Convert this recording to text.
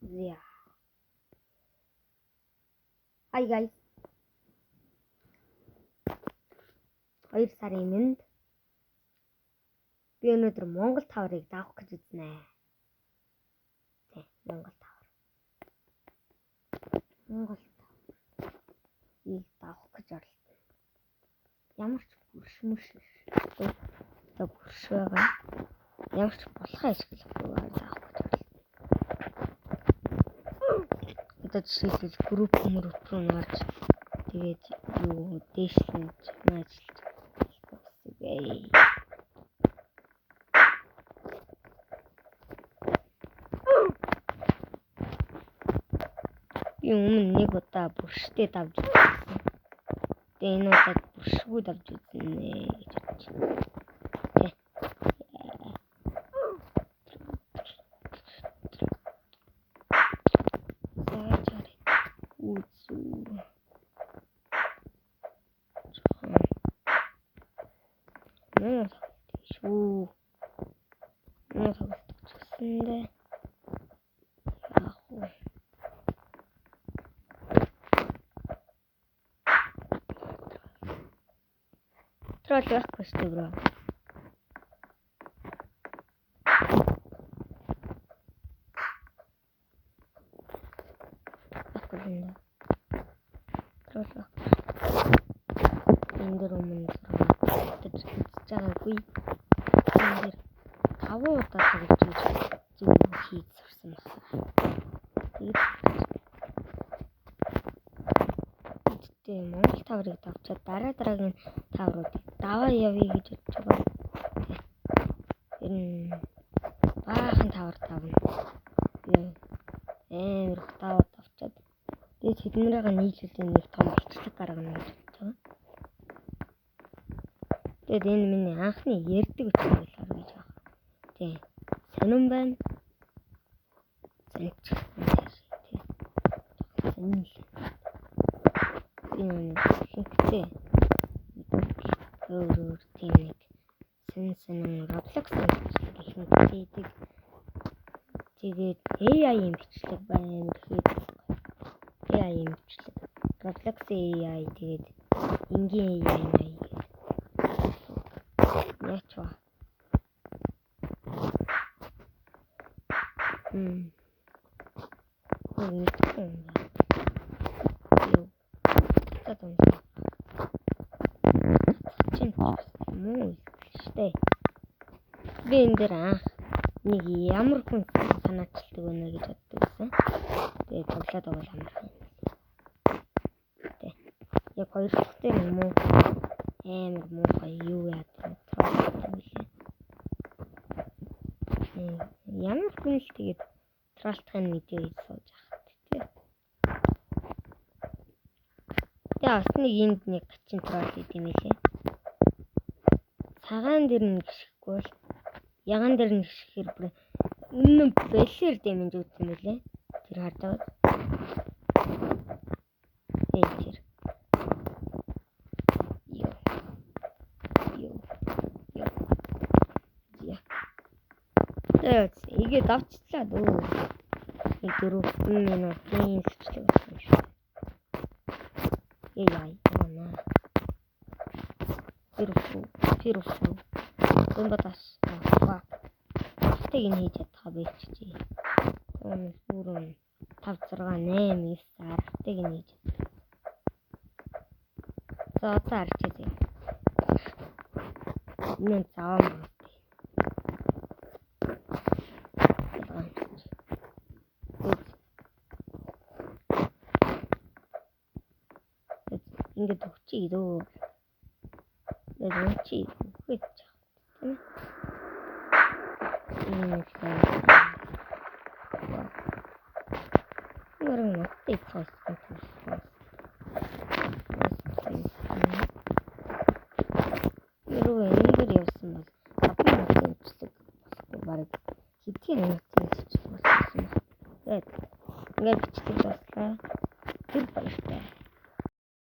Yeah. Hi guys. 2 сарын мэнд. Би өнөөдөр Монгол таврыг давах гэж үзнэ. Тэ, Монгол тавар. Монгол таврыг давах гэж оролдоно. Ямар ч бүрш мөрш. Одоо бүрш байгаа. Ямар ч болохоо ашиглахгүй давах гэж оролдоно. Одоо жишээлбэл групп мөрөв рүү норж тэгээд юу дээшлэн наажлж гэсэн. Би өмнө нэг удаа бүрштэй давж үзсэн. Тэгээ энэ удаад бүршгүй давж үзнэ гэж бодож байна. Тэ. Заачаар үзүү. Муу шүү. Муу тоглолт гэсэндээ яах вэ? Troll байхгүй шүү дээ bro. Байхгүй юм да. Troll байхгүй. Энэ дээр өмнө зураг үзэж байгаагүй. Энэ дээр 5 удаа тоглож зөв хийж сурсан байна. Тэгээд Монгол таврыг давчаад дараа дараагийн тавруудыг даваа явъя гэж бодож байгаа. Ер нь баахан тавар тавна. Би амар их даваа давчаад тэгээд тэднэрийг нийлүүлэн нэг том бичлэг гаргана гэж бодож байгаа. Тэгээд энэ миний анхны ярьдаг бичлэг болохоор гэж байна. Тий. Сонирн байна. Сонирч. Тий. Сонирн л. Энэ ихэнхдээ өөр өөр тийм нэг сэн сонин Roblox бичлэг ихэнхдээ хийдэг. Тэгээд AI-ийн бичлэг байна гэхэд AI-ийн бичлэг. Roblox AI тэгээд энгийн AI гэдэг. Яач вэ? Мэдгүй юм байна. Юу. За дунсан. Чин муу штэ. Би энэ дээр анх нэг ямар хүн санаачилдаг вэ гэж боддог байсан. Тэгээд тоглоод байгаа амархан юм. Тэ. Яг хоёр дахь дээр юм уу? Амар муухай юу яадаг юм лээ. Ямар хүн л тэгээд троллтын видео хийж сууж ахад тий. Тэгээ бас нэг энд нэг гачин тролл идэм билээ. Цагаан дээр нь гიშгэхгүй бол ягаан дээр нь гიშгэхээр бүр үнэн бэлэр дэмэж өгдөг юм билээ. Тэр харж байгаа. Эй тэр. Йоо. Йоо. Йоо. Я. Тэгээд игээ давчлаа дөө. Нэг 4 минутын бичлэг болсон юм шиг. Эй яа яана. Тэр үхүү. Бомба тас. Fuck. Тэг энэ хийж чадхаа бэлчжээ. 3 5 6 8 9 10 таг энэ хийж чадах. За одоо арчээ зэ. Энэ заваа маа. Ингээд өгчий дөө. Тэгээд өгчий өгöd чах тийм ээ. Энэ л нуттай цоос юм. Юу энэ дээр явсан бол 5 минутын бичлэг болохгүй бараг хэдхэн минутын бичлэг болсон юм. Тэгээд ингээд бичлэг